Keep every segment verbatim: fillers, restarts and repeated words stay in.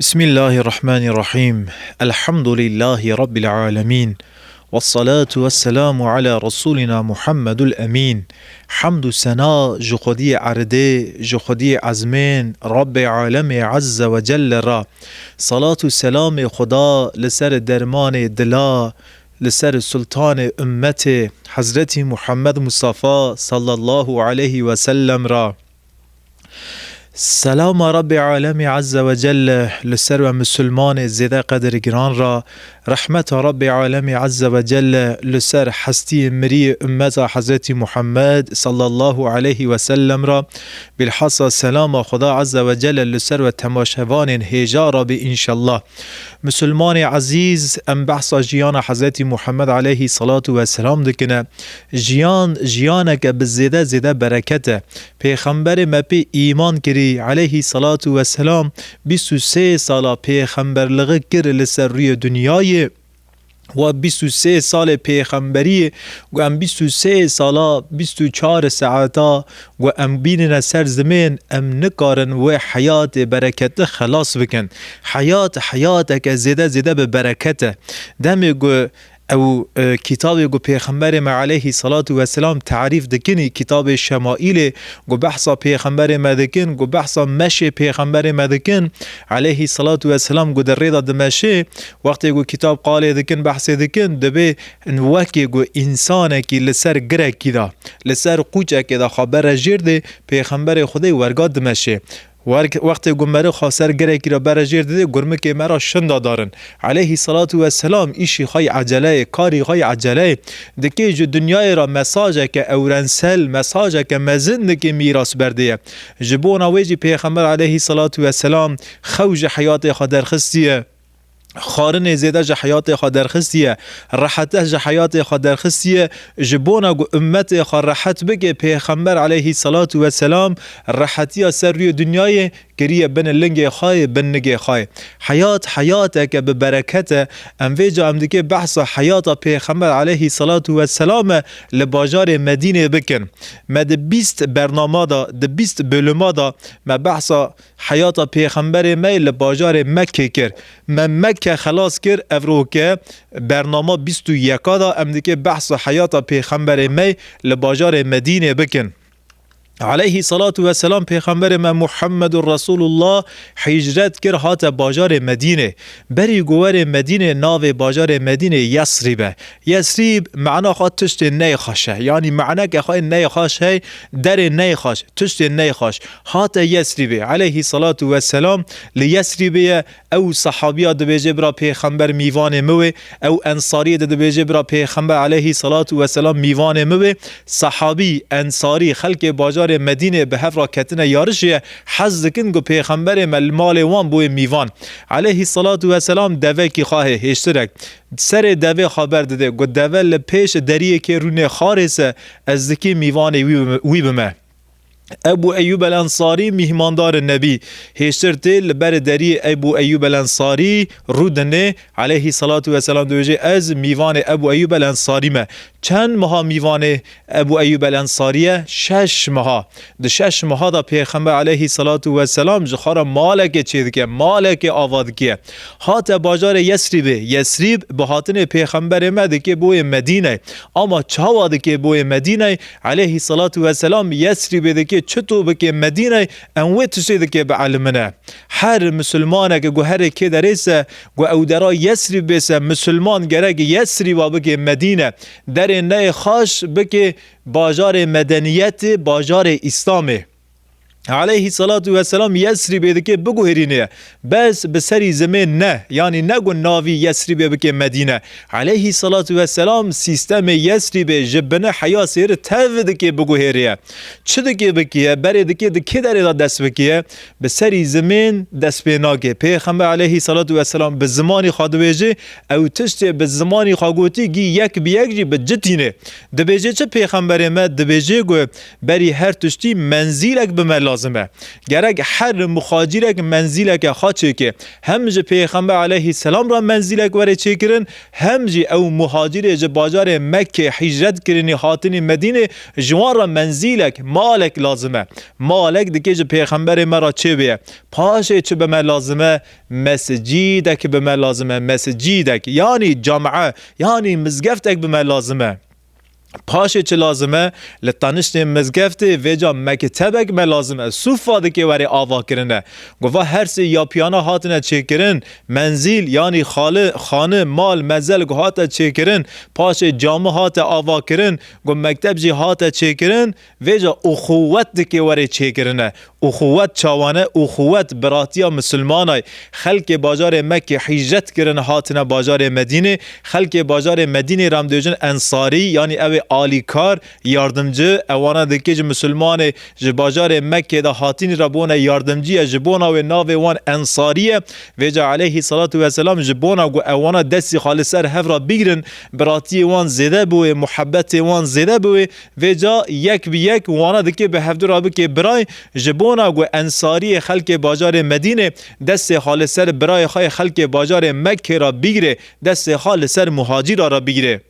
Bismillahirrahmanirrahim. Elhamdülillahi Rabbil alemin. Vessalatu vesselamu ala Resulina Muhammedul Emin. Hamd û sena ji Xwediyê erdê, ji Xwediyê ezmên, Rabbê alemê Azze ve Celle ra. Salat û selamê Xuda li ser dermanê dila, li ser sultanê ummetê, Hezretî Muhammed Mustafa sallallahu aleyhi ve sellem ra. Selama Rabbê alemê Azze ve Celle li ser we misilmanê zêde qedirgiran ra, rehmeta Rabbê alemê Azze ve Celle li ser hestiyê miriyê ummeta Hezretî Muhammed sallallahu aleyhi ve sellem ra, bilhassa selama Xuda Azze ve Celle li ser we temaşevanên hêja ra bê înşallah. Misilmanê ezîz, em behsa jiyana Hezretî Muhammed aleyhî salatu ve selam dikine. Jiyan, jiyaneke bi zêde zêde bereket e. Pêxemberê me pê îman kirî, aleyhî salatu ve selam, bîst û sê sala pêxemberliği kir li ser rûyê dinyayê. Wa bîst û sê salê pêxemberiyê, ku em bîst û sê sala, bîst û çar saeta, ku em bînine ser zimên, em nikarin wê heyatê bereketli xelas bikin. Heyat, heyateke zêde zêde bi bereket e. Demê ku ew, e, kitabê ku Pêxemberê me aleyhî salatu ve selam tarîf dikinî, kitabê Şemaîlê ku behsa Pêxemberê me dikin, ku behsa meşê Pêxemberê me dikin, aleyhî salatu ve selam ku di rê de dimeşê, wextê ku kitab qalê dikin, behsê dikin, dibê wekê ku însanekî li ser girekî de, li ser qûçekê de xwe bere jêr dê, Pêxemberê Xwedê werga dimeşê. Werk-, wextê ku meriv xwe ser girekî re bere jêr didê, gurmikê me re şinda darin. Aleyhî salatu ve selam îşî xwe yî eceleyê, karî xwe yî eceleyê. Dikê ji dinyayê re mesajeke ewrensel, mesajeke mezin dikê mîras berdê ye. Ji bona wê jî Pêxember aleyhî salatu ve selam xew ji heyatê xwe derxistiye. Xwarinê zêde ji heyatê xwe derxistiye, rehete ji heyatê xwe derxistiye, ji bona ku ummetê xwe rehet bike, Pêxember aleyhî salatu ve selam rehetiya ser rûyê dinyayê kiriye bin lingê xwe yê, bin nigê xwe yê. Heyat, heyateke bi bereket e. Em vê ca em dikê behsa heyata Pêxember aleyhî salatu ve selam e li bajarê Medînê bikin. Me di bîst bernama de, di bîst bölüma de me behsa heyata Pêxemberê me yê li bajarê Mekkê kir. Me Mekke xelas kir, evroke bernama bîst û yeka da em dikê behsa heyata Pêxemberê me yê li bajarê Medînê bikin. Aleyhî salatu ve selam Pêxemberê me Muhammedur Resulullah hicret kir hate bajarê Medînê. Berî ku werê Medînê navê bajarê Medînê Yesrib e. Yesrib mana xwe tiştê neyxweş e. Yanî maneke xwe neyxweş hey, derê neyxweş, tiştê neyxweş. Hate Yesribê. Aleyhî salatu ve selam li Yesribê ye. Ew sahabiya dibêje bira Pêxember mîvanê min wê. Ew ensariyê de dibêje bira Pêxember aleyhî salatu ve selam mîvanê min wê. Sahabî, ensarî, xelkê bajarê Medînê bi hev re ketine yarişê ye. Hez dikin ku Pêxemberê me li malê wan bûye mîvan. Aleyhî salatu ve selam devekî xwe hê, hêştirek. Serê devê xwe berdide, got, deve li pêş deriyekê rûnê xarê se, ez dikî mîvanê wî bime, wî bime. Ebu Eyyub el Ensarî mîhmandarê Nebî hêştir tê li ber deriyê Ebu Eyyub el Ensarî rûdinê, aleyhî salatu ve selam dibêje, ez mîvanê Ebu Eyyub el Ensarî me. Çend meha mîvanê Ebu Eyyub el Ensarî ye? Şeş meha. Di şeş meha de Pêxember aleyhî salatu ve selam ji xwe re malekê çêdike, malekê ava dike. Hate bajarê Yesrîbê. Yesrîb bi hatinê Pêxemberê me dikê boyê Medîneyê. Ama çawa dikê boyê Medîneyê? Aleyhî salatu ve selam Yesrîbê dikê çito bikê Medîneyê, em wê tiştê dikê bielimine. Her misilmaneke ku herê kê derê se, ku ew dera Yesrîbê se, misilman gerek Yesrîba bikê Medîne. Derê neyê xaş bikê bajarê medeniyetê, bajarê Îslamê. Aleyhî salatu ve selam Yesrîbê dikê biguherîne. Bes bi serî zimên ne. Yanî ne ku navî Yesrîbê bikê Medîne. Aleyhî salatu ve selam sîstemê Yesrîbê ji bini heya sêri tev dikê biguhêriye. Çi dikê bikiye? Berê dikê di kê derê de dest bikiye? Bi serî zimên dest pê nake. Pêxember aleyhî salatu ve selam bi zimanî xwe dibêje, ew tiştê bi zimanî xwe gotî gî yek bi yek jî bi citînê. Dibêje çi Pêxemberê me? Dibêje ku berî her tiştî menzîlek bi me lazim e. Gerek her muhacirek menzîleke xwe çêke. Hem ji Pêxember aleyhisselam re menzîlek were çêkirin, hem jî ew muhacirê ji bajarê Mekkê hicret kirinî hatinî Medînê, ji wan re menzîlek, malek lazim e. Malek dikê ji Pêxemberê me re çêbêye. Paşê çi bi me lazim e? Mescîdek bi me lazim e. Mescîdek, yanî came, yanî mizgeftek bi me lazim e. Paşê çi lazim e? Li teniştê mizgeftê vêca mektebek me lazim e. Sûfa dikê were ava kirine. Gova her sê yapiyana hatine çêkirin. Menzîl, yanî xali, xani, mal, mezel ku hate çêkirin. Paşê cami hate ava kirin. Ku mekteb jî hate çêkirin. Vêca uxuwet dikê were çêkirine. Uxuwet çawane, uxuwet biratiya misilmanay. Xelkê bajarê Mekkê hicret kirin hatine bajarê Medînê. Xelkê bajarê Medînê re em dibêjin ensarî, yanî ew ê alîkar, yardimci. Ewana dikê ji misilmanê ji bajarê Mekkê de hatînî re bûne yardimciye. Ji bona wê navê wan ensarî ye. Vêca aleyhî salatu weselam ji bona ku ewana destî xwe li ser hev re bigrin, biratiyê wan zêde biwê, muhebbetê wan zêde biwê. Vêca yek bi yek wana dikê bi hevdu re bikê biray, ji bona ku ensariyê xelkê bajarê Medînê destê xwe li ser birayê xwe yê xelkê bajarê Mekkê re bigirê, destê xwe li ser muhacîra re bigirê.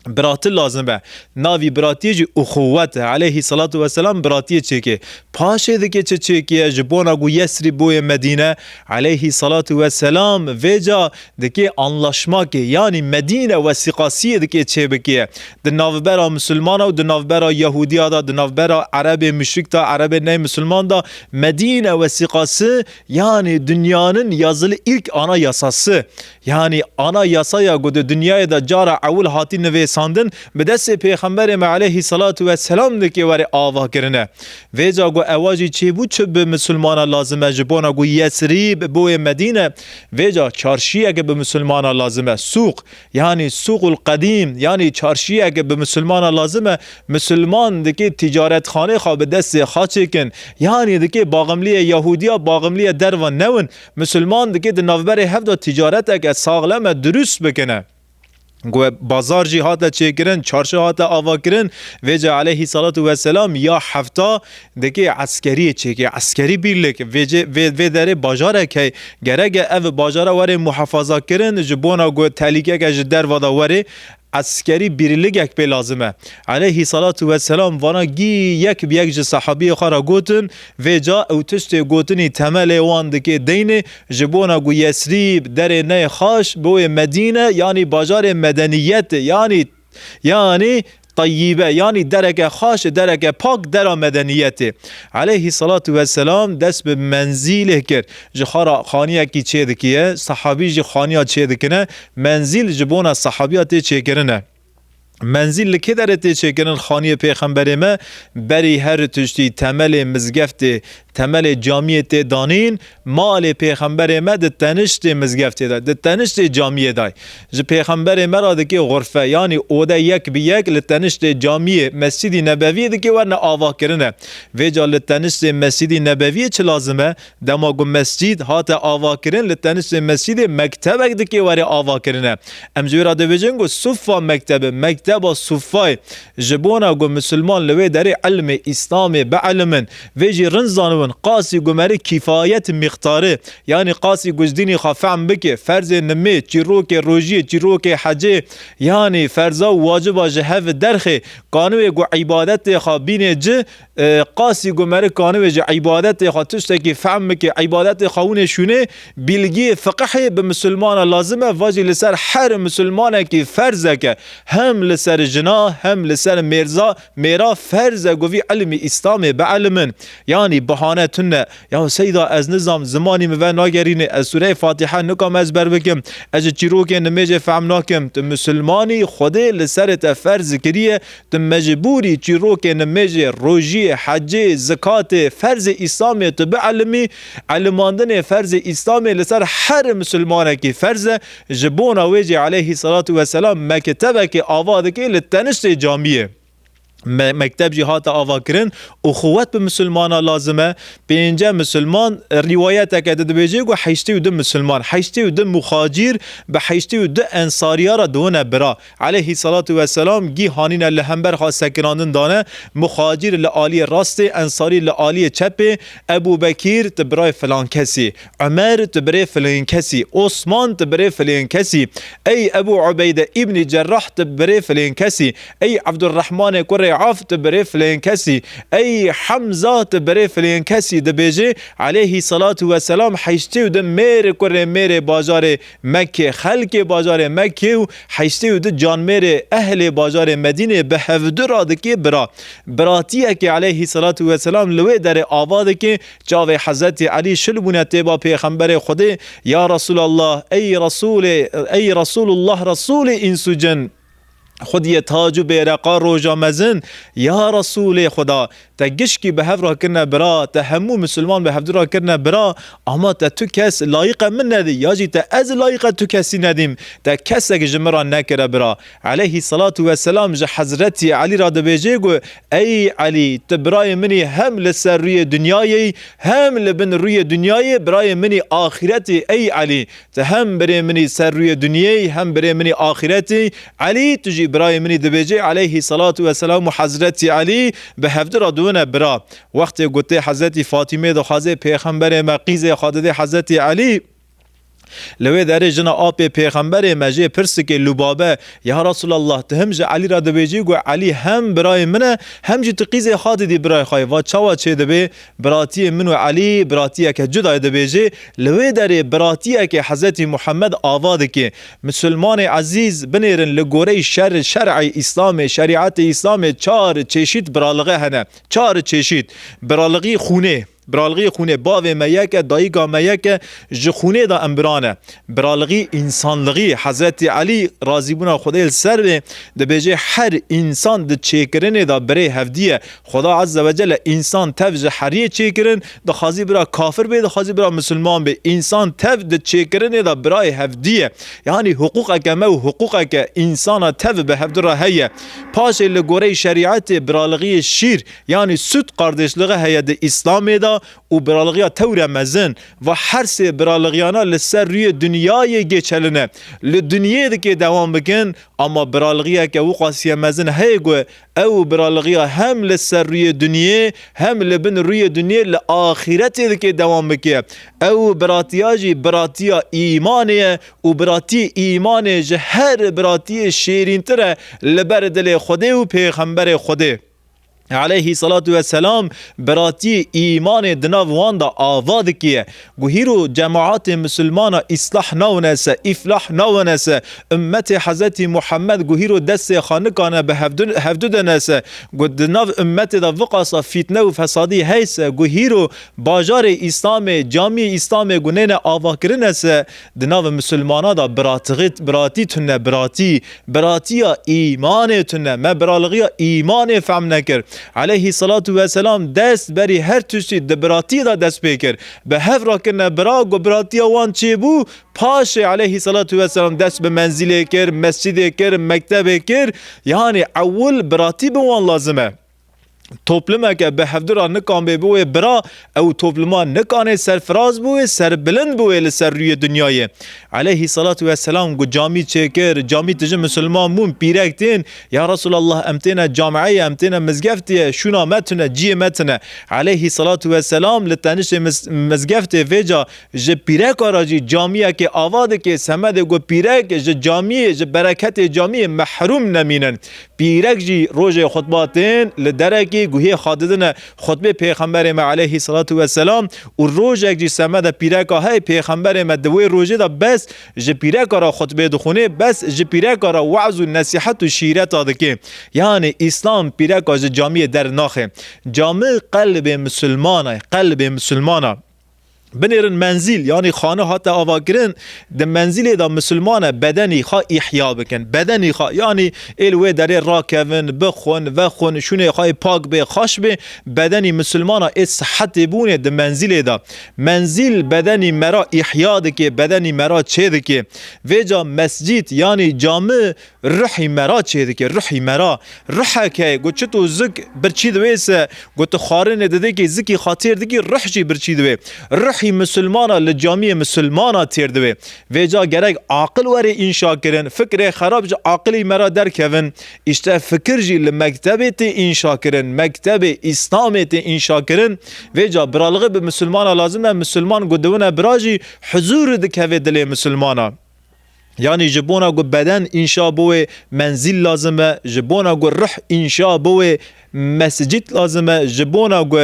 Birati lazim e. Navî biratiyê jî uxuwet e. Aleyhî salatu weselam biratiyê çêkê. Paşê dikê çi çêkiye? Ji bona ku Yesrîb bûye Medîne, aleyhî salatu weselam vêca dikê anlaşmakê, yanî Medîne wesîqasiyê dikê çêbikê. Di navbera misilmana û di navbera Yahûdiya de, di navbera Erebê muşrik de, Erebê ney misilman de, Medîne wesîqası, yanî dünyanın yazılı ilk anayasası. Yanî anayasaya ku di dinyayê de cara ewil hatî nivêsandin, bi destê Pêxemberê me aleyhî salatu weselam dikê were ava kirine. Vêca ku ewa jî çêbû, çi bi misilmana lazim e, ji bona ku Yesrîb bûye Medîne, vêca çarşiyeke bi misilmana lazim e. Sûq, yanî sûqul qedîm, yanî çarşiyeke bi misilmana lazim e. Misilman dikê ticaretxanê xwe bi destê xwe çêkin, yanî dikê baximliyê Yahûdiya, baximliyê derva newin. Misilman dikê di navberê hev de ticareteke saxlem e, dirust bikine. Ku bazar jî hate çêkirin, çarşi hate avakirin, vêca aleyhî salatu weselam ya hefta dikê eskeriyê çêkê, eskerî birlik, vê, vê, vê derê bajarek hey, gerek e ev bajara were muhefaza kirin, ji bona ku tehlîkeke ji derva de were, eskerî birlikek pê lazim e. Aleyhî salatu weselam vana gî yek bi yek ji sehabiyê xwe re gotin, vêca ew tiştê gotinî temelê wan dikê deynê, ji bona ku Yesrîb, derê neyê xaş, bûye Medîne, yanî bajarê medeniyetê, yanî, yanî teyyibe, yanî dereke xaş, dereke pak, dera medeniyetê. Aleyhî salatu weselam dest bi menzîlê kir. Ji xwe re xaniyekî çêdikiye, sehabî jî xaniya çêdikine, menzîl ji bona sehabiya tê çêkirine. Menzîl li kê derê tê çêkirin? Xaniyê Pêxemberê me berî her tiştî temelê mizgeftê, temelê camiyê tê danîn, malê Pêxemberê me di teniştê mizgeftê de, di teniştê camiyê de. Ji Pêxemberê me re dikê xurfe, yanî ode yek bi yek li teniştê camiyê Mescîdî Nebeviyê dikê werne avakirine. Vêca li teniştê Mescîdî Nebeviyê çi lazim e? Dema ku mescîd hate avakirin, li teniştê mescîdê mektebek dikê were avakirine. Em ji wê re dibêjin ku suffa mektebe, mekteba suffayê, ji bona ku misilman li wê derê ilmê Îslamê biilimin, vê jî rind zaniwin, qasî ku meri kîfayet mîqdarê, yanî qasî ku ji dînî xwe fehm bike, ferzê nimê, çîrokê rojiyê, çîrokê hecê, yanî ferza û waciba ji hev derxê, kanûyê ku îbadetê xwe bînê ci, e, qasî ku meri kanûyê ji îbadetê xwe tiştekî fehm bike, îbadetê xwe winê şûnê, bîlgiyê fiqihê bi misilmana lazim e, va jî li ser her misilmanekî ferzeke, hem li ser jina, hem li ser mêrza, mêra ferz e ku vî ilmî Îslamê biilimin. Yanî bahane tune, ya Seyda, ez nizam, zimanî min venagerîne, ez sûreyê Fatîhe nikam ezber bikim, ez ji çîrokên nimêjê fehm nakim. Tu misilmanî, Xwedê li serê te ferz kiriye, tu mecbûrî çîrokê nimêjê, rojiyê, hecê, zikatê, ferzê Îslamê tu biilimî. Ilimandinê ferzê Îslamê li ser her misilmanekî ferz e. Ji bona wê jî aleyhî salatu weselam mektebekê ava dike li teniştê camiyê. me-, mekteb jî hate avakirin. Uxuwet bi misilmana lazim e. Pênce misilman, rîwayeteke di dibêje ku heştê û du misilman, heştê û du muhacîr bi heştê û du ensariya re diwine bira. Aleyhî salatu vesselam gî hanîne li hember xwe sekinandin dane, muhacîr li aliyê rastê, ensarî li aliyê çepê, Ebû Bekîr, tu birayê filan kesî, Omer, tu birê filan kesî, Osman, tu birê filan kesî, ey Ebû Ubeyde îbnî Cerrah, tu birê filan kesî, ey Ebdurrehmanê kurê Af, tu birê filan kesî, ey Hemza, tu birê filan kesî, dibêje, aleyhî salatu vesselam, heştê û du mêr kurê mêrê bajarê Mekkê, xelkê bajarê Mekkê û heştê û du canmêrê ehlê bajarê Medînê bi hevdu ra dike bira. Biratiyekê aleyhî salatu vesselam li wê derê ava dike, çavê Hezretî Elî şil bûne têba Pêxemberê Xwedê, ya Resûlallah, ey Resûlê, ey Resûlullah, Resûlê îns û cin. Xwediyê tac û bêreqa roja mezin, ya Resûlê Xweda, te gişkî bi hev re kirine bira, te hemû misilman bi hevdu re kirine bira, ama te tu kes layiqe min nedî, ya jî te ez layiqe tu kesî nedîm, te kesek ji min re nekire bira. Aleyhî salatu vesselam ji Hezretî Elî re dibêje ku, ey Elî, tu birayê min î hem li ser rûyê dinyayê, hem li bin rûyê dinyayê birayê min î axîretê, ey Elî. Tu hem birê min î ser rûyê dinyê, hem birê min î axîretê. Elî, tu jî birayê min î, dibêje aleyhî salatu vesselam û Hezretî Elî bi hevdu re diwine bira. Wextê gotê Hezretî Fatîmê dixwaze Pêxemberê me qîzê xwe didê Hezretî Elî, li wê derê jina apê Pêxemberê me jê pirs dike, Lubabê, ya Resûlallah, tu him ji Elî re dibêjî ku Elî hem birayê min e, hem jî tu qîzê xwe didî birayê xwe yê. Va çawa çêdibe? Biratiyê min û Elî biratiyeke cuda ye, dibêje, li wê derê biratiyeke Hezretî Muhammed ava dike. Misilmanê ezîz, binêrin li goreyê şer-, şer'ê Îslamê, şerîetê Îslamê çar çeşît biralixe hene. Çar çeşît. Biraliğî xûnê. Biraliğî xûnê. Bavê me yek e, dayika me yek e, ji xûnê de em birane. Biraliğî însanliğî, Hezretî Elî razîbûna Xwedê li ser bê, dibêje, her însan di çêkirinê de birê hevdî ye. Xweda Azze ve Celle însan tev ji heriyê çêkirin, dixwazî bira kafir bê, dixwazî bira misilman bê. Însan tev di çêkirinê de birayê hevdî ye. Yanî hiqûqeke me û hiqûqeke însana tev bi hevdu re heye. Paşê li goreyê şerîetê biraliğiyê şîr, yanî süt kardeşliği heye di Îslamê de û biraliğiya tewr e mezin. Va her sê biraliğiyana li ser rûyê dinyayê geçerli ne. Li dinyê dike dewam bikin, ama biraliğiyeke wiqasî ye mezin heye ku ew biraliğiya hem li ser rûyê dinyê, hem li bin rûyê dinyê li axîretê dike dewam bike. Ew biratiya jî biratiya îmanê ye û biratiyê îmanê ji her biratiyê şêrîntir e li ber dilê Xwedê û Pêxemberê Xwedê. Aleyhî salatu vesselam biratiyê îmanê di nav wan de ava dikiye. Ku hîro cemaatê misilmana îslah nawine se, îflah nawine se, ummetê Hezretî Muhammed ku hîro destê xwe nikane bi hevdu, hevdu dene se, ku di nav ummetê de viqasa fîtne û fesadî hey se, ku hîro bajarê Îslamê, camiyê Îslamê ku nêne avakirine se, di nav misilmana de biratî, biratî tune, biratî, biratiya îmanê tune. Me biralixiya îmanê fehm nekir. Aleyhî salatu vesselam dest berî her tiştî di biratî de dest pê kir. Bi hev re kirine bira, ku biratiya wan çêbû, paşê aleyhî salatu vesselam dest bi menzîlê kir, mescîdê kir, mektebê kir. Yanî ewil biratî bi wan lazim e. Toplumeke bi hevdu re nikan bê biwê bira, ew topluma nikanê serfiraz biwê, serbilind biwê li ser rûyê dinyayê. Aleyhî salatu vesselam ku camî çêkir, camî tijî misilman bûn, pîrek tên, ya Resulallah, em têne camiyê, em têne mizgeftê, şûna me tune, ciyê me tune. Aleyhî salatu vesselam li teniştê miz-, mizgeftê vêca ji pîreka re jî camiyekê ava dike, semedê ku pîrek ji camiyê, ji bereketê camiyê mehrûm nemînin. Pîrek jî rojê xutba tên li derekî guhê xwe didine xutbê Pêxemberê me aleyhî salatu vesselam û rojek jî semede pîreka hey Pêxemberê me di wê rojê de bes ji pîreka re xutbê dixwînê, bes ji pîreka re we'z û nesîhet û şîreta dike. Yanî Îslam pîreka ji camiyê dernaxe. Cami qelbê misilmana ye, qelbê misilmana. Binêrin menzîl, yanî xane hate avakirin, di menzîlê de misilmane bedenî xwe îhya bikin. Bedenî xwe, yanî ê li wê derê rakevin, bixwin, vexwin, şûnê xwe yê pak bê, xweş bê, bedenî misilmana ê sihetê bûnê di menzîlê de. Menzîl bedenî me ra îhya dike, bedenî me ra çê dike. Vêca mescîd, yanî cami, ruhî me ra çê dike, ruhî me ra. Ruhek heye, got çito zik birçî diwê se, got tu xwarinê didikî, zikî xwe têr dikî, ruh jî birçî diwê. Ruhî misilmana li camiyê misilmana têr diwê. Vêca gerek aqil were înşa kirin, fikrê xerab ji aqilî me ra derkevin. Îşte fikir jî li mektebê tê înşa kirin, mektebê Îslamê tê înşa kirin. Vêca biralixê bi misilmana lazim e, misilman got diwine bira jî huzûr dikeve dilê misilmana. Yanî ji bona ku beden înşa biwê menzîl lazim e, ji bona ku ruh înşa biwê mescîd lazim e, ji bona ku,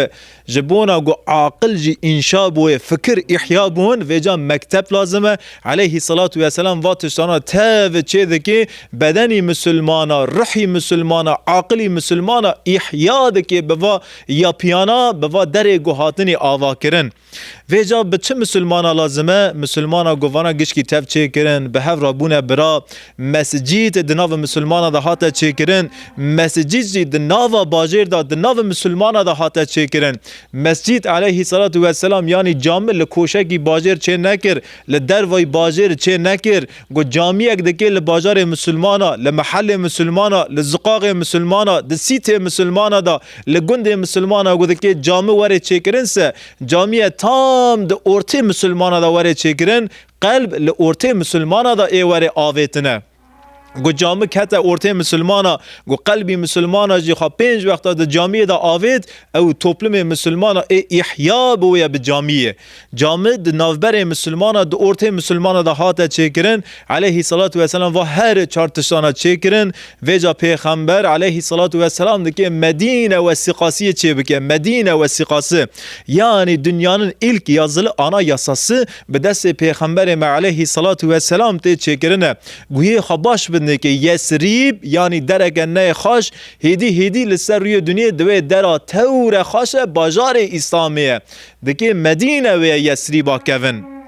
ji bona ku aqil jî înşa biwê, fikir îhya bûn, vêca mekteb lazim e. Aleyhî salatu weselam va tiştana tev çê dikê, bedenî misilmana, ruhî misilmana, aqilî misilmana îhya dikê bi va yapiyana, bi va derê ku hatinî ava kirin. Vêca bi çi misilmana lazim e? Misilmana ku vana gişkî tev çêkirin, bi hev re bûne bira. Mescîd di nava misilmana de hate çêkirin. Mescîd jî di nava bajêr de, di nava misilmana de hate çêkirin. Mescîd aleyhî salatu weselam, yanî cami li koşekî bajêr çê nekir, li dervayî bajêr çê nekir. Ku camiyek dike li bajarê misilmana, li mehelê misilmana, li ziqaxê misilmana, di sîtê misilmana de, li gundê misilmana ku dike cami were çêkirin se, camiye tam di ortê misilmana de were çêkirin, qelb li ortê misilmana de ê were avêtine. Ku cami kete ortê misilmana, ku qelbî misilmana jî xwe pênc wexta di camiyê de avêt, ew toplumê misilmana ê îhya bûye bi camiyê. Cami di navberê misilmana, di ortê misilmana de hate çêkirin. Aleyhî salatu weselam va her çar tiştana çêkirin. Vêca Pêxember aleyhî salatu weselam dike Medîne wesîqasiyê çê bike. Medîne wesîqası. Yanî dünyanın ilk yazılı anayasası bi destê Pêxemberê me aleyhî salatu weselam tê çêkirine. Guhê xwe baş bidin dike Yesrîb, yanî dereke neyê xaş, hêdî hêdî li ser rûyê duniyê diwê dera tewre xaş e, bajarê Îslamê ye. Dikê Medîne wê Yesrîba kevin.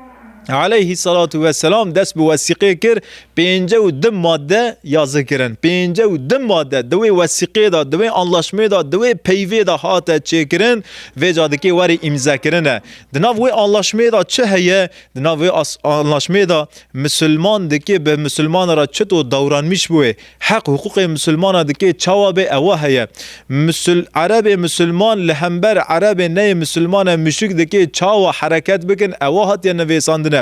Aleyhî salatu weselam dest bi wesîqê kir, pêncî û du madde yazî kirin. Pêncî û du madde di wê wesîqê de, di wê anlaşmê de, di wê peyvê de hate çêkirin, vêca dikê werê îmze kirine. Di nav wê anlaşmê de çi heye? Di nav wê as-, anlaşmê de misilman dikê bi misilman re çito davranmîş bûye. Heq hiqûqê misilmana dikê çawa bê ewa heye. Misil-, Erebê misilman li hember Erebê neyê misilmane muşrik dikê çawa hereket bikin ewa hatiye nivêsandine.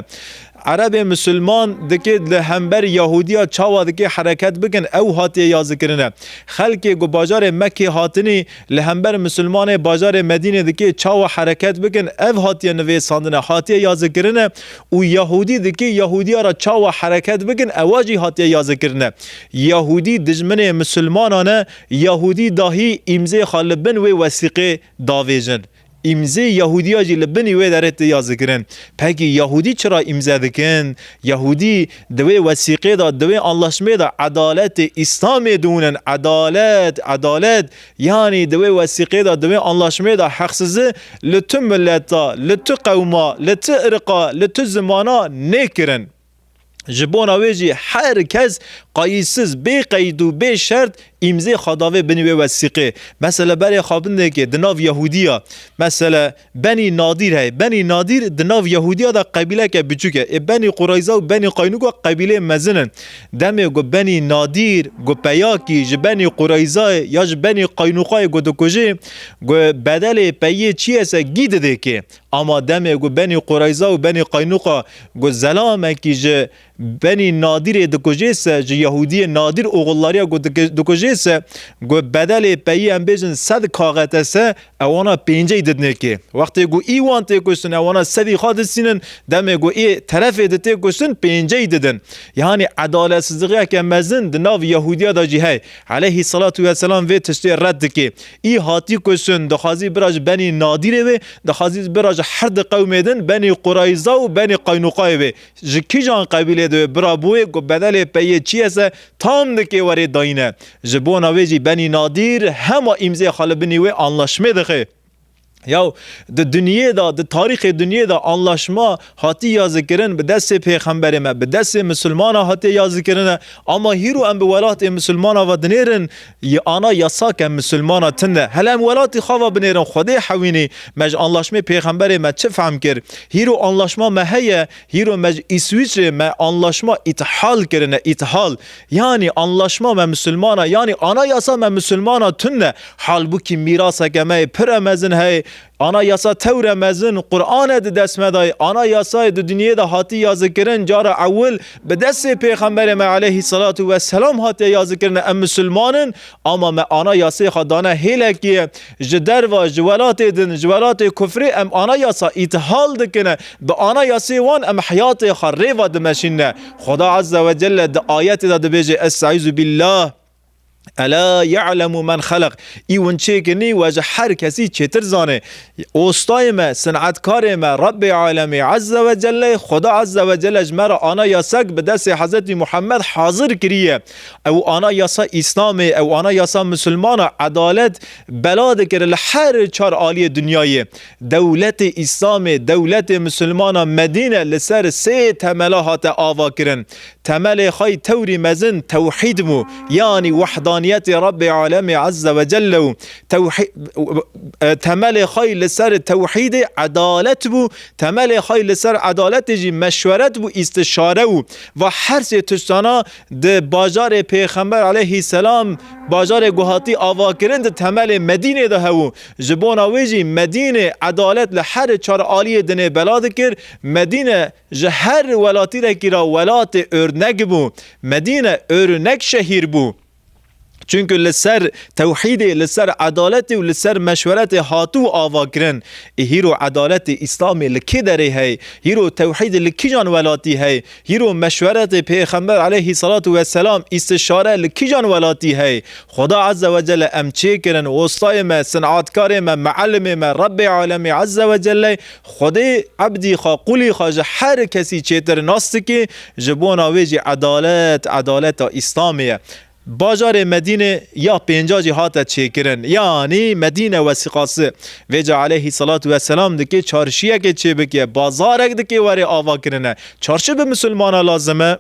Erebê misilman dikê li hember Yahudiya çawa dikê hereket bikin ew hatiye yazikirine. Xelkê ku bajarê Mekkê hatinî li hember misilmanê bajarê Medînê dikê çawa hereket bikin ev hatiye nivêsandine, hatiye yazikirine. Û Yahûdî dikê Yahûdiya re çawa hereket bikin, ewa jî hatiye yazikirine. Yahûdî dijminê misilmanan e, Yahûdî dahî îmzê xwe li bin wê wesîqê davêjin. Îmzê Yahûdiya jî li binî wê derê tê yazikirin. Pekî Yahûdî çira îmze dikin? Yahûdî di wê wesîqê de, di wê anlaşmê de edaletê Îslamê dûnin. Edalet, edalet. Yanî di wê wesîqê de, di wê anlaşmê de heqsizi li tu mileta, li tu qewma, li tu irqa, li tu zimana nêkirin. Ji bona wê jî her kes qayîsiz, bê qeyd û bê şert îmzê xwe davê binî wê wesîqê. Mesele berê xwe bindekê di nav Yahûdiya. Mesele Benî Nadîr heye. Benî Nadîr di nav Yahûdiya de qebîleke biçûk e. Ê Benî Qureyza û Benî Qaynuqa qebîleyê mezin in. Demê ku Benî Nadîr, ku peyakî ji Benî Qureyzayê ya ji Benî Qaynuqayê ku dikujê, ku bedelê peyê çi ye se gî didê kê. Ama demê ku Benî Qureyza û Benî Qaynuqa ku zelamekî ji Benî Nadîrê dikujê se, ji Yahûdiyê Nadîr oxullariya ku dike-, dikujê se, ku bedelê peyî em bêjin sed kaxete se, ewana pêncey didinê kê. Wextê ku î wan tê kuştin, ewana sedî xwe distînin, demê ku ê terefê di tê kuştin, pêncey didin. Yanî edaletsizlixiyeke mezin di nav Yahûdiya de jî hey. Aleyhî salatu weselam vê tiştê red dike. Î hatî kuştin, dixwazî bira ji Benî Nadîrê wê, dixwazî bira ji her di qewmê din, Benî Qureyza û Benî Qaynuqayê wê. Ji kîjan qebîlê divê bira bûyê ku bedelê peyê çi ye se tam dikê werê dayîne. Ji bona wê jî Benî Nadîr hema îmzê xwe li binî wê anlaşmê dixe. Yaw, di dinyê de, di tarîxê dinyê de anlaşma hatî yazîkirin bi destê pêxemberê me, bi destê misilmana hatiye yazîkirine. Ama hîro em bi welatê misilmana ve dinêrin, yi ana yasa ke misilmana tune. Hele em welatî xwe ve binêrin, Xwedê hewînî, me ji anlaşmê pêxemberê me çi fehm kir? Hîro anlaşma me heye, hîro me ji Îswîçrê me anlaşma îthal kirine, îthal. Yanî anlaşma me misilmana, yanî ana yasa me misilmana tune. Halbûkî mîraseke me yê pir e mezin heye. Ana yasa tewre mezin, Qur'an e di dest me de ye. Ana yasayê di dinyê de hatî yazîkirin, cara ewil bi destê Pêxemberê me aleyhî salatu we selam hatiye yazîkirin, em misilman in, ama me ana yasayê xwe dane hêlekî ye. Ji derva, ji welatê din, ji welatê kufrê em ana yasa îthal dikine. Bi ana yasayê wan em heyatê xwe rê ve dimeşînine. Xweda Azze ve Celle di ayetê de dibêje, Estaizu billah. Ela ya'lemu men xelaq. Î win çêkirinî we ji her kesî çêtir zane. Ostayê me, sinetkarê me, Rebbê Alemê Azze ve Celle, Xweda Azze ve Celle ji me re ana yasek bi destê Hezretî Muhammed hazir kiriye. Ew ana yasa Îslamê, ew ana yasa misilmana, edalet bela dikir li her çar aliyê dinyayê. Dewletê Îslamê, dewletê misilmana Medîne li ser sê temela hate ava kirin. Temelê xwe yî tewrî mezin tewhîd bû, yanî wehdaniyetê Rebbê Alemê Azze ve Celle û tewhî-, e, temelê xwe yî li ser tewhîdê edalet bû, temelê xwe yî li ser edaletê jî meşweret bû, îstişare û va her sê tiştana di bajarê Pêxember aleyhî selam, bajarê ku hatî avakirin di temelê Medînê de hebû. Ji bona wê jî Medîne edalet li her çar aliyê dinê bela dikir. Medîne ji her welatîrekî re welatê örnek bû. Medîne örnek şehîr bû. Çunku li ser tewhîdê, li ser edaletê û li ser meşweretê hatû ava kirin. Ê hîro edaletê Îslamê li kê derê hey? Hîro tewhîdê li kîjan welatî hey? Hîro meşweretê Pêxember aleyhî salatu weselam, îstişare li kîjan welatî hey? Xweda Azze ve Celle em çêkirin, wostayê me, sinatkarê me, mealimê me, Rebbê Alemê Azze ve Celle, Xwedê ebdî xwe, qulî xwe ji her kesî çêtir nas dike, ji bona wê jî edalet, edaleta Îslamê ye. Bajarê Medînê ya pênca jî hate çêkirin. Yanî Medîne wesîqası. Vêca aleyhî salatu weselam dike çarşiyekê çêbike, bazarek dike were ava kirine. Çarşi bi misilmana lazim e.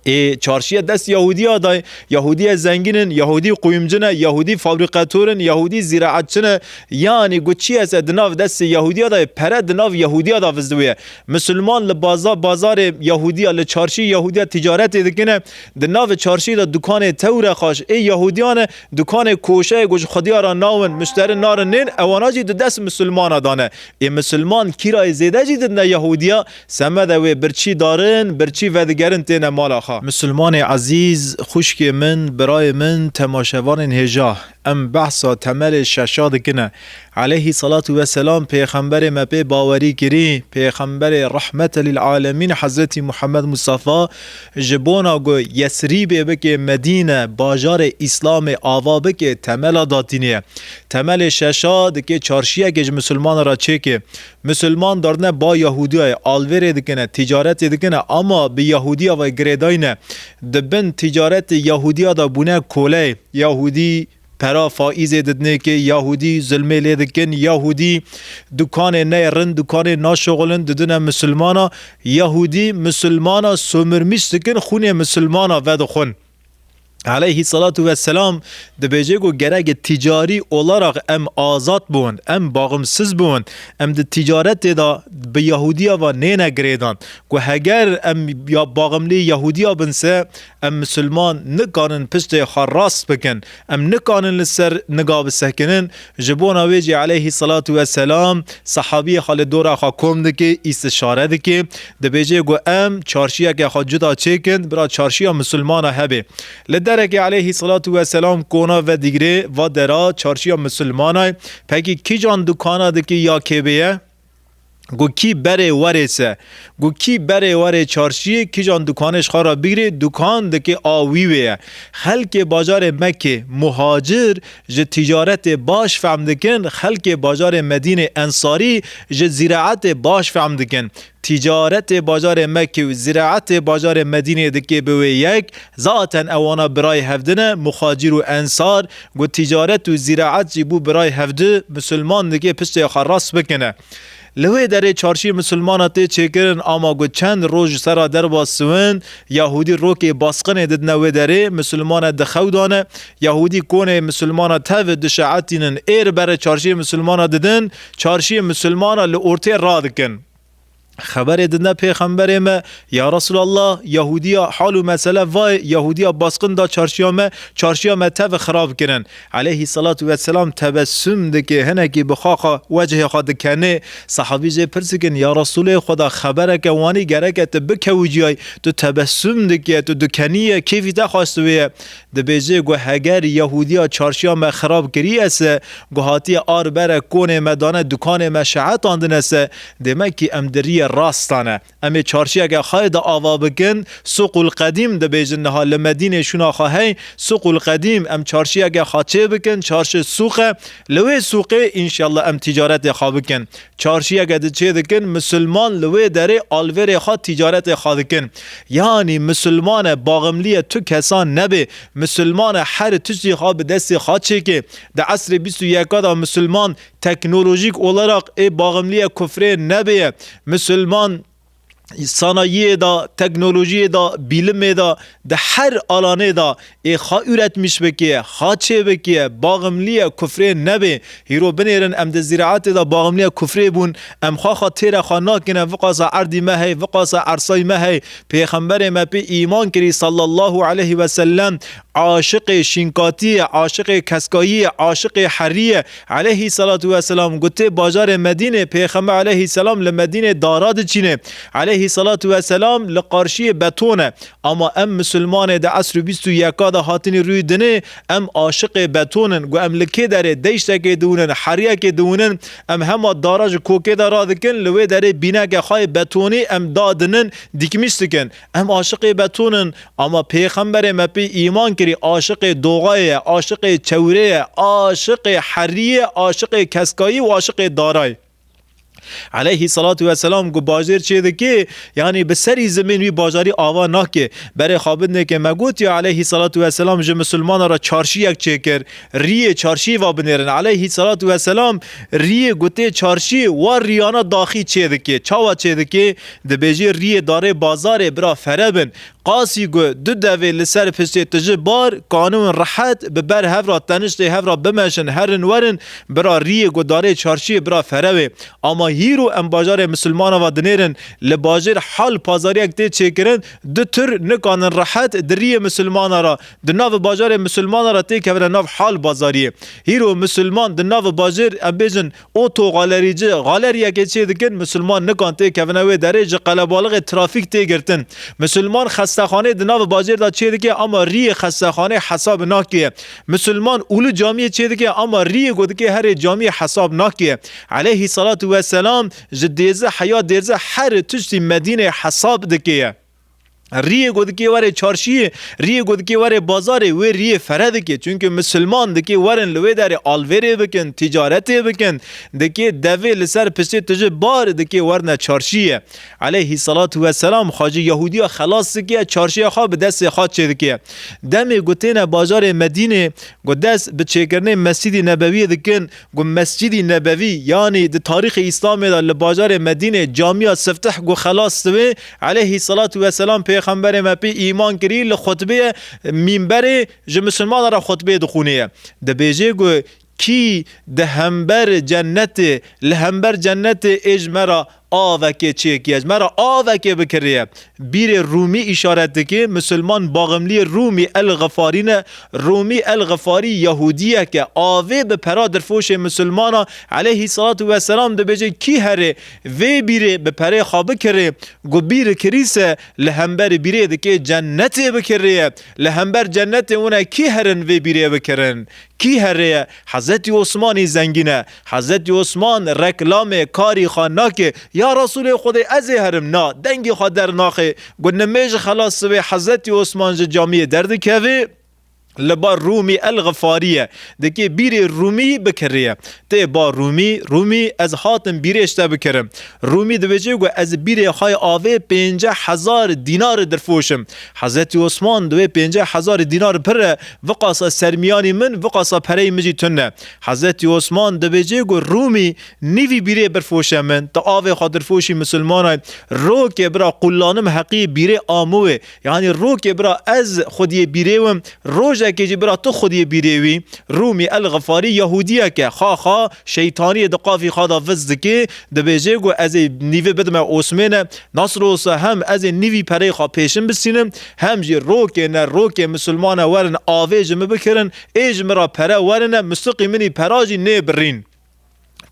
Ê, çarşiye dest Yahudiya dayê. Yahudiye zengîn in, Yahudî quyumcu ne, Yahudî fabrîkator in, Yahudî zîraetçi ne. Yanî ku çi hese di nav destê Yahudiya dayê, pere di nav Yahudiya da vizdiwiye. Misilman li baza-, bazarê Yahudiya, li çarşî Yahudiya ticaretê dikine. Di nav çarşî de dukanê tewre xaş ê Yahudiyan e, dukanê koşeyê ku ji xwediya re nawin, muşteri narin nên, ewana jî di dest misilmana dane. Ê misilman kîrayê zêde jî didine Yahudiya, semede wê birçî darin, birçî vedigerin têne mala xwe. Misilmanê ezîz, xwişkê min, birayê min, temaşevanên hêja, em behsa temelê şeşa dikine. Aleyhî salatu weselam pêxemberê me pê bawerî kirî, pêxemberê rehmete lil alemîn Hezretî Muhammed Mustafa ji bona ku Yesrîbê bike Medîne, bajarê Îslamê ava bike, temela datîniye. Temelê şeşa dike çarşiyekê ji misilmana re çêke. Misilman dardine ba Yahudiyayê, alvêrê dikine, ticaretê dikine, ama bi Yahudiya ve girêdayî ne. Di bin ticaretê Yahudiya de bûne koleyê. Yahudî pera faîzê didinê kê, Yahudî zulmê lê dikin, Yahudî dukanê neyê rind, dukanê naşixulin didine misilmana, Yahudî misilmana somirmîş dikin, xûnê misilmana vedixwin. Aleyhî salatu weselam dibêje ku gerek ticarî olarak em azad bûn, em baximsiz bûn, em di ticaretê de bi Yahudiya ve nêne girêdan. Ku heger em ya baximlî Yahudiya bin se, em misilman nikanin piştê xwe rast bikin. Em nikanin li ser niga bisekinin. Ji bona wê jî aleyhî salatu weselam sahabiyê xwe li dora xwe kom dike, îstişare dike. Dibêje ku em çarşiyeke xwe cuda çêkin, bira çarşiya misilmana hebe. Li derekê aleyhî salatu weselam kona vedigre, va dera çarşiya misilmana ye. Pekî kîjan dukana dike ya kêbê ye? Got, kî berê werê se. Got, kî berê werê çarşiyê, kîjan dukanê ji xwe re bigirê, dukan dike a wî wê ye. Xelkê bajarê Mekkê muhacir ji ticaretê baş fehm dikin, xelkê bajarê Medînê ensarî ji zîraetê baş fehm dikin. Ticaretê bajarê Mekkê û zîraetê bajarê Medînê dike bi wê yek, zaten ewana birayê hevdin e, muhacir û ensar, got, ticaret û zîraet jî bû birayê hevdi, misilman dike piştê xwe rast bikine. Li wê derê çarşî misilmana tê çêkirin, ama got çend roj ji sera derva siwin, Yahûdî rokê basqinê didine wê derê, misilmana dixewdane, Yahûdî konê misilmana tev dişeetînin, êr berê çarşiyê misilmana didin, çarşiyê misilmana li ortê radikin. Xeberê didine pêxemberê me, ya Resulallah, Yahûdiya hal û mesele vay, Yahûdiya basqin da çarşiya me, çarşiya me tev xirab kirin. Aleyhî salatu vesselam tebessum dike, hinekî bi xaxa wecihê xwe dikenê. Sahabî jê pirs dikin, ya Resulê Xweda, xebereke wanî gereke tu bikewiciyay, tu tebessum dike, tu dikeniye, kêfî te xweş diwê ye. Dibêje, got, heger Yahûdiya çarşiya me xirab kiriye se, got, hatiye ar bere konê me dane, dukanê me şehetandine se, demek ki em di riyê rastan e. Em ê çarşiyeke xwe de ava bikin, Suqul Qedîm dibêjin niha li Medînê şûna xwe hey, Suqul Qedîm, em çarşiyeke xwe çê bikin, çarşi sûq e, li wê sûqê înşallah em ticaretê xwe bikin. Çarşiyeke di çê dikin, misilman li wê derê alvêrê xwe, tîcaretê xwe dikin. Yanî misilman e, baximliyê tu kesan nebe. Misilman e, her tiştî xwe bi destê xwe çêke. Di esrê bîst û yeka de misilman teknolojîk olarak ê baximliyê kufrê nebe. Misilman sanayiyê de, teknolojiyê de, bîlimê de, di her alanê de ê xwe üretmiş bike, xwe çê bike, baximliyê kufrê nebe. Hîro binêrin em di zîraetê de baximliyê kufrê bûn, em xwe xwe têre xwe nakine, viqasa erdî me hey, viqasa ersay me hey. Pêxemberê me pê îman kirî sallallahu aleyhi ve sellem, aşiqê şînkatiyê, aşiqê keskayiyê, aşiqê heriyê. Aleyhî salatu vesselam gotê bajarê Medînê, Pêxember aleyhî selam li Medînê dara diçîne. Aleyhî salatu vesselam li qarşiyê beton e. Ama em misilmanê di esr û bîst û yeka de hatinî rûyê dinê, em aşiqê beton in. Got em li kê derê deştekê diwinin, heriyekê diwinin, em hema dara ji kokê de radikin, li wê derê bîneke xwe yê betonî em dadinin, dikmiş dikin. Em aşiqê beton in, ama Pêxemberê me pê îman kirî aşiqê doxayê ye, aşiqê çewrê ye, aşiqê heriyê, aşiqê keskayî û aşiqê darayê. Aleyhî salatu vesselam ku bajêr çê dike, yanî bi serî zimên wî bajarî ava nake. Berê xwe bidinê ke me gotiye aleyhî salatu vesselam ji misilmana re çarşiyek çêkir. Riyê çarşiyê va binêrin. Aleyhî salatu vesselam riyê gotê çarşiyê wa riyana daxî çê dike. Çawa çê dike? Dibêjê riyê darê bazarê bira fere bin. Qasî got, du devê li ser piştê tiji bar, kanûn rehet, bi ber hev re teniştê hev re bimeşin, herin werin, bira riyê got darê çarşiyê bira fere wê. Ama hîro em bajarê misilmana va dinêrin, li bajêr hal pazariyek tê çêkirin, du tir nikanin rehet di riyê misilmana re, di nav bajarê misilmana re têkevine nav hal bazariyê. Hîro misilman di nav bajêr, em bêjin, otogalerîci, galeriyekê çê dikin, misilman nikan têkevine wê derê, ji qelebalixê trafîk tê girtin. Misilman xestexanê di nav bajêr de çê dike, ama riyê xestexanê hesab nake. Misilman ûlî camiyê çê dike, ama riyê ku dike herê camiyê hesab nake. Aleyhî salatu vesselam ji dêze heya dêze her tiştî Medînê hesab dike ye. Riyê ku dikê were çarşiyê, riyê ku dikê were bazarê, wê riyê fere dike. Çunke misilman dikê werin li wê derê alvêrê bikin, ticaretê bikin. Dikê devê li ser piştê tiji bar dikê werine çarşiyê. Aleyhî salatu vesselam xwe ji Yahûdiya xelas dike, çarşiya xwe bi destê xwe çê dike. Demê ku têne bajarê Medînê, ku dest bi çêkirinê Mescîdî Nebewiyê dikin, Got, Mescîdî Nebewî, yanî di tarîxê Îslamê de li bajarê Medînê camiya siftih ku xelas dibê, aleyhî salatu vesselam Pêxemberê me pê îman kirî, li xutbeyê mînberê ji misilmanan re xutbeyê dixwînê ye. Dibêjê ku, kî di hember cennetê, li hember cennetê ê ji me re avekê çêkiye, ji me re avekê bikiriye. Bîrê Rûmî îşaret dike, Misilman baximliyê Rûmî el-Xifarî ne. Rûmî el-Xifarî Yahûdiyek e. Avê bi pera dirfoşê Misilmana, aleyhî salatu vesselam dibêje, kî herê vê bîrê bi perê xwe bikirê, ku bîr kirîse, li hember bîrê dike cennetê bikirê ye. Li hember cennetê wine kî herin vê bîrê bikirin? Kî herê ye? Hezretî Osmanî zengîn e. Hezretî Osman reklamê karî xwe nake. Ya Resûlê Xwedê, ez ê herim. Na, dengê xwe dernaxe. Got, nimêj xelas sibê Hezretî Osman ji camiyê derdikeve. Li ba Rûmî el-Xifarî ye. Dikê bîrê Rûmî bikiriye. Tê ba Rûmî, Rûmî, ez hatim bîrê ji te bikirim. Rûmî dibêje ku ez bîrê xwe yê avê pênceh hezar dînar dirfoşim. Hezretî Osman dibê pênceh hezar dînar pir e, viqasa sermiyanî min, viqasa pereyê min jî tune. Hezretî Osman dibêje ku Rûmî, nîvî bîrê birfoşe min, tu avê xwe dirfoşî misilmanay, rokê bira qullanim heqî bîrê amû wê. Yanî rokê bira ez xwediyê bîrê wim, rojekê jî bira tu xwediyê bîrê wî. Rûmî el-Xifarî Yahûdiyek e, xaxa şeytaniyê di qafî xwe de viz dike, dibêje ku ez ê nîvê bidime Osmêne, nasıl olsa hem ez ê nîvî pereyê xwe pêşin bistînim, hem jî rokê ne rokê misilmane werin avê ji min bikirin, ê ji min re pere werine, mistiqî min î pera jî nêbirîn.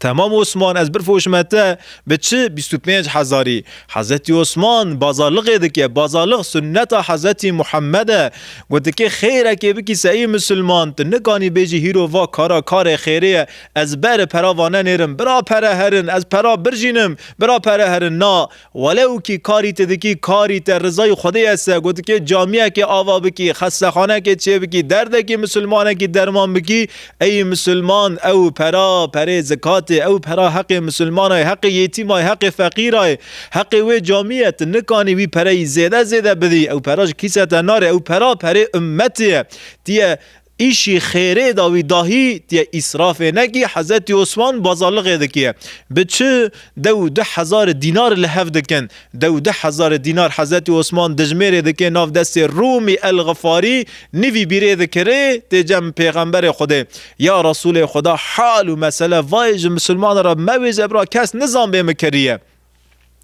Temam Osman, ez birfoşime te, bi çi? Bîst û pênc hezarî. Hezretî Osman bazarlixê dike, bazarlix sunneta Hezretî Muhammed e. Gotike, xêrekê bikî se ey misilman, tu nikanî bêjî hîro va kara karê xêrê ye, ez ber pera va nenêrim, bira pere herin, ez pera birjînim, bira pere herin. Na, welew kî karî te dikî, karî te rizayî Xwedê ye se, gotike, camiyekê ava bikî, xestexanekê çê bikî, derdekî misilmanekî derman bikî, ey misilman, ew pera, perê zikatê, ew pera heqê misilmanay, heqê yetîmay, heqê feqîray, heqê wê camî ye, tu nikanî wî pereyî zêde zêde bidî, ew pera ji kîse te nare, ew pera perê ummetê ye. Tiye îşî xêrê da wî dahî, tiye îsrafê nekî, Hezretî Osman bazarlixê dikiye. Bi çi? Dew du hezar dînar li hev dikin. Dew du hezar dînar Hezretî Osman dijmêrê dike nav destê Rûmî el-Xifarî, nîvî bîrê dikirê, tê cem Pêxemberê Xwedê. Ya Resûlê Xweda, hal û mesele vayê ji misilmana re mewêje bira, kes nizan bê min kiriye.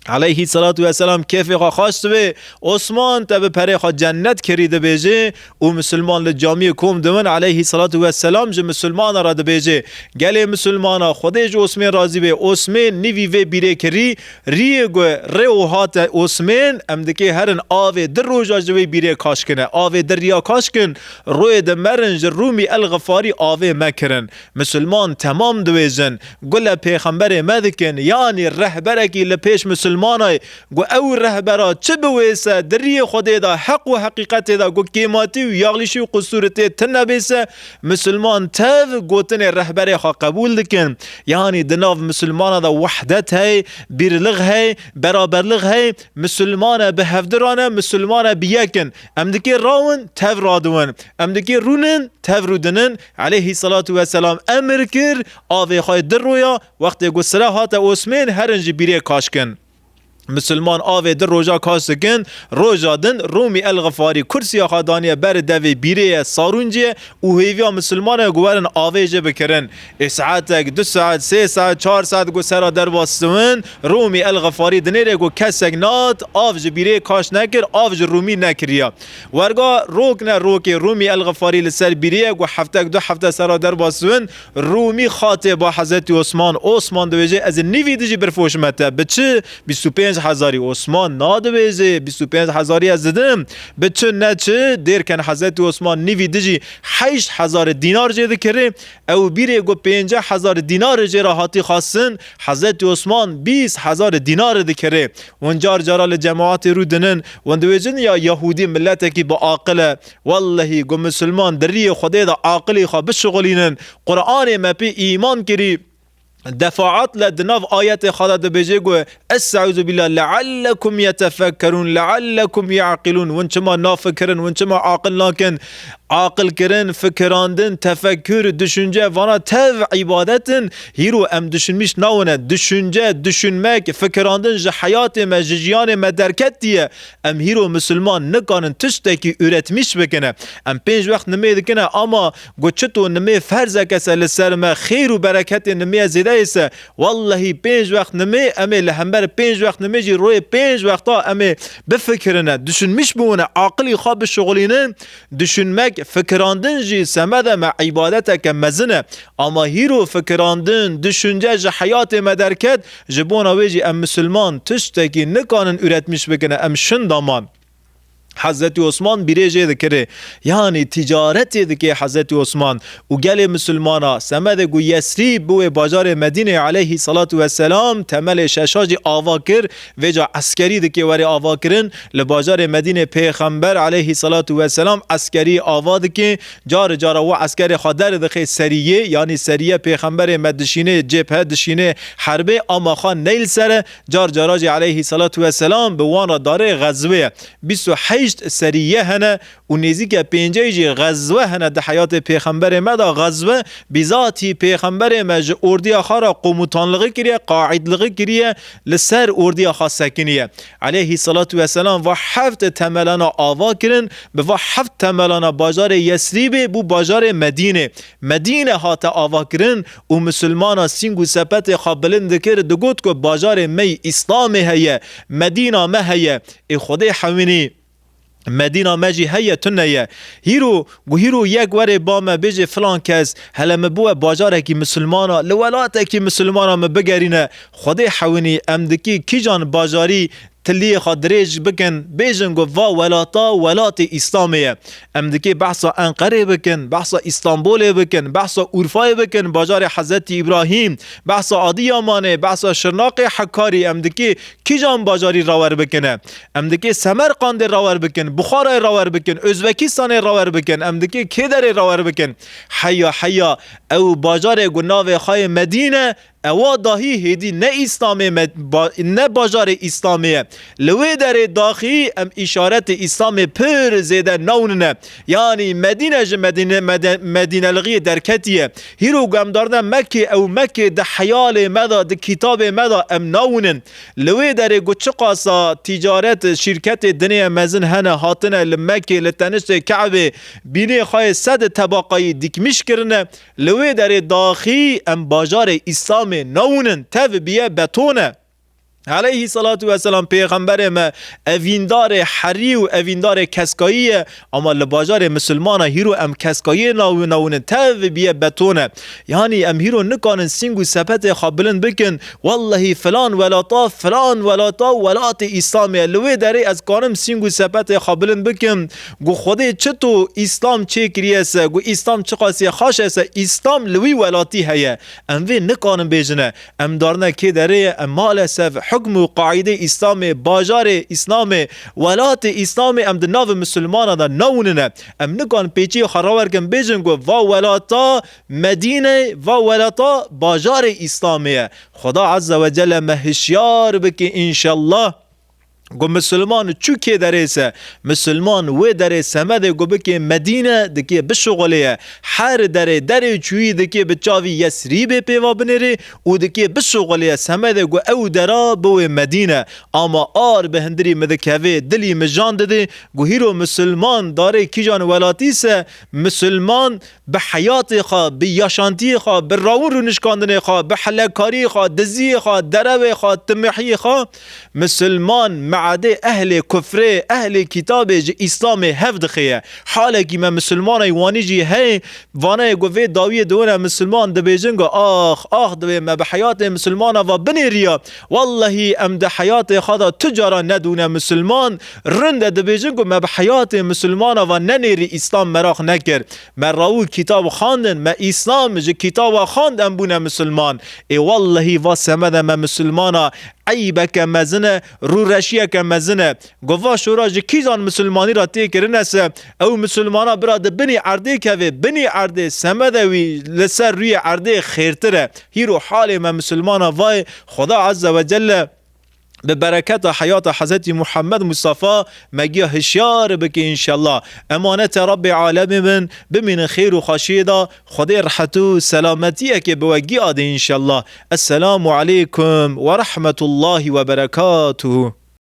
Aleyhî salatu vesselam kêfê xwe xaş dibê, Osman te bi perê xwe cennet kirî dibêje û misilman li camiyê kom dibin, aleyhî salatu vesselam ji misilmana re dibêje, gelê misilmana, Xwedê ji Osmên razî bê, Osmên nîvî vê bîrê kirî, riyê ku rê û hate Osmên, em dikê herin avê di roja ji wê bîrê kaş kine. Avê di riya kaş kin, royê di merin ji Rûmî el-Xifarî avê me kirin. Misilman temam dibêjin, gule pêxemberê me dikin, yanî rehberekî li pêş misilmanay, ku ew rehbera çi bi wê se, di riyê Xwedê de, heq û heqîqetê de, ku kêmatî û yaxlîşî û qusûrê tê tune bê se, misilman tev gotinê rehberê xwe qebûl dikin. Yanî di nav misilmana de wehdet hey, bîrlix hey, beraberlix hey, misilmane bi hevdiran e, misilmane bi yek in. Em dikê rawin, tev radiwin. Em dikê rûnin, tev rûdinin. Aleyhî salatu vesselam emir kir, avê xwe di roya, wextê ku sire hate Osmên, herin ji bîrê kaş kin. Misilman avê di roja kaş dikin, roja din Rûmî el-Xifarî kursiya xwe daniye ber devê bîrê ye, sarûncê ye û hêviya misilman e ku werin avê jê bikirin. Ê saetek, du saet, sê saet, çar saet ku sera derbas dibin, Rûmî el-Xifarî dinêre ku kesek nat, av ji bîrê kaş nekir, av ji Rûmî nekiriya. Werga rok ne rokê Rûmî el-Xifarî li ser bîrê ye ku heftek du hefte sera derbas dibin, Rûmî xatê ba Hezretî Osman. Osman dibêje, ez ê nîvî dijî birfoşime te. Bi çi? Bîst û pênc hezarî. Osman nadibêje, bîst û pênc hezarî ez didim. Bi çi ne çi? Dêrken Hezretî Osman nîvî dijî heşt hezar dînar jê dikirê. Ew bîrê ku pênceh hezar dînar jê re hatî xwestin, Hezretî Osman bîst hezar dînar dikirê. Hûn car cara li cemaatê rû dinin, hûn dibêjin ya Yahûdî miletekî bi aqil e. Wellehî ku misilman di riyê Xwedê de aqilî xwe bişixulînin, Quranê me pê îman kirî, defaat le di nav ayetê xwe de dibêje ku, Estaizu billah, leallekum yetefekkerûn, leallekum yaqilûn. Hûn çima nafikirin, hûn çima aqil nakin? Aqil kirin, fikirandin, tefekkür, düşünce, vana tev îbadet in. Hîro em düşünmîş nawine. Düşünce, düşünmek, fikirandin ji heyatê me, ji jiyanê me derketiye. Em hîro misilman nikanin tiştekî üretmîş bikine. Em pênc wext nimê dikine, ama got çito nimê ferzeke se li ser me, xêr û bereketê nimê zêde ye se, wallahî pênc wext nimê, em ê li hember pênc wext nimê jî royê pênc wexta em ê bifikirine, düşünmîş bûne, aqilî xwe bişixulînin, düşünmek, fikirandin jî semede me îbadeteke mezin e. Ama hîro fikirandin, düşünce ji heyatê me derket, ji bona wê jî em misilman tiştekî nikanin üretmîş bikine, em şinda man. Hezretî Osman bîrê jê dikirê, yanî tîcaretê dike Hezretî Osman û gelê misilmana, semedê ku Yesrîb biwê bajarê Medînê aleyhî salatu vesselam, temelê şeşa jî ava kir, vêca eskerî dike were ava kirin, li bajarê Medînê Pêxember aleyhî salatu vesselam eskerî ava dike, car cara û eskerê xwe derdixe seriyê, yanî seriye Pêxemberê me dişînê cebhe, dişînê herbê, ama xwe neyl sere, car cara jî aleyhî salatu vesselam bi wan re darê xezwê ye. Bîst û heşt seriye hene û nêzîke pêncey jî xezwe hene di heyatê Pêxemberê me de. Xezwe bîzatî Pêxemberê me ji ordiya xwe re komutanlixî kiriye, qaîdlixî kiriye, li ser ordiya xwe sekiniye. Aleyhî salatu vesselam va heft temelana ava kirin, bi va heft temelana bajarê Yesrîbê bû bajarê Medînê. Medîne hate ava kirin û misilmana sîng û sepetê xwe bilind dikir, digot ku bajarê me yî Îslamê heye, Medîna me heye. Ê Xwedê hewînî, Medîna me jî heye, tune ye. Hîro, gu hîro yek were ba me bêje filan kes, hele min biwe bajarekî misilmana, li welatekî misilmana min bigerîne. Xwedê hewînî, em dikî kîjan bajarî tiliyê xwe dirêj bikin, bêjin ku va welata welatê Îslamê ye. Em dikê behsa Enqerê bikin, behsa Îstanbulê bikin, behsa Urfayê bikin, bajarê Hezretî Îbrahîm, behsa Adiyamanê, behsa Şirnaqê Hekarî, em dikê kîjan bajarî rawer bikine? Em dikê Semerqandê rawer bikin, Buxarayê rawer bikin, Özbekistanê rawer bikin, em dikê kê derê rawer bikin? Heya heya, ew bajarê ku navê xwe yê Medîne, ewa dahî hêdî ne Îslamê me-, ba-, ne bajarê Îslamê ye. Li wê derê daxî em îşaretê Îslamê pir zêde nawinine. Yanî Medîne ji Medîne, Mede-, Medînelixiyê derketiye. Hîro ku em darine Mekkê, ew Mekkê di heyalê me de, di kitabê me de em nawinin. Li wê derê ku çiqasa tîcaret, şîrketê dinê mezin hene hatine li Mekkê, li teniştê Ke'bê, bînê xwe yê sed tebaqayî dikmîş kirine. Li wê derê daxî em bajarê Îslamê nawinin, tev biye betone. Aleyhî salatu vesselam Pêxemberê me evîndarê herî û evîndarê keskayî ye, ama li bajarê misilmana hîro em keskayiyê naw-, nawinin, tev biye betone. Yanî em hîro nikanin sîng û sepetê xwe bilind bikin, wellehî filan welata, filan welata, welatê Îslamê ye. Li wê derê ez kanim sîng û sepetê xwe bilind bikim, ku Xwedê çito Îslam çêkiriye se, ku Îslam çiqasî xaş e se, Îslam li wî welatî heye. Em vê nikarin bêjine. Em darine kê derê ye, em maalesef hukm û qaîdê Îslamê, bajarê Îslamê, welatê Îslamê em di nav misilmana de nawinine. Em nikarin pêçiyê xwe rawer kin, bêjin ku va welata Medîne, va welata bajarê Îslamê ye. Xweda Azze ve Celle me hişyar bike înşellah. Ku misilman çû kê derê se, misilman wê derê semedê ku bikê Medîne dikê bişuxulê ye. Her derê, derê çûyî dikê bi çavî Yesrîbê pêva binêrê û dikê bişuxulê ye semedê ku ew dera biwê Medîne. Ama ar bi hindirî min dikevê, dilî min jan didê, ku hîro misilman darê kîjan welatî se, misilman bi heyatê xwe, bi yaşantiyê xwe, bi rawin rûnişkandinê xwe, bi helekariyê xwe, diziyê xwe, derewê xwe, timihiyê xwe, misilman me'edê ehlê kufrê, ehlê kitabê ji Îslamê hev dixêye. Halekî me misilmanay wanî jî heye, vanayê ku vê dawiyê diwine misilman dibêjin ku ax, ax divê me bi heyatê misilmana ve binêriya. Wellehî em di heyatê xwe de tu cara nedûne misilman, rind e dibêjin ku me bi heyatê misilmana ve nenêrî Îslam meraq nekir. Me rawû kitab xwendin, me Îslam ji kitaba xwend em bûne misilman. Ê wellehî va semede me misilmana eybeke mezin e, rûreşiyeke mezin e. Gova şora ji kîjan misilmanî re tê kirine se, ew misilmana bira di binî erdê keve, binî erdê semede wî li ser rûyê erdê xêrtir e. Hîro halê me misilmana vayê Xweda Azze ve Celle bi bereketa heyata Hezretî Muhammed Mustafa me giya hişyar bike înşellah. Emanete Rabbê alemê bin, bimînin xêr û xweşiyê de. Xwedê rehet û selametiyekê bi we giya de înşellah. Esselamu aleykum ve rahmetullahi ve berekatuhu.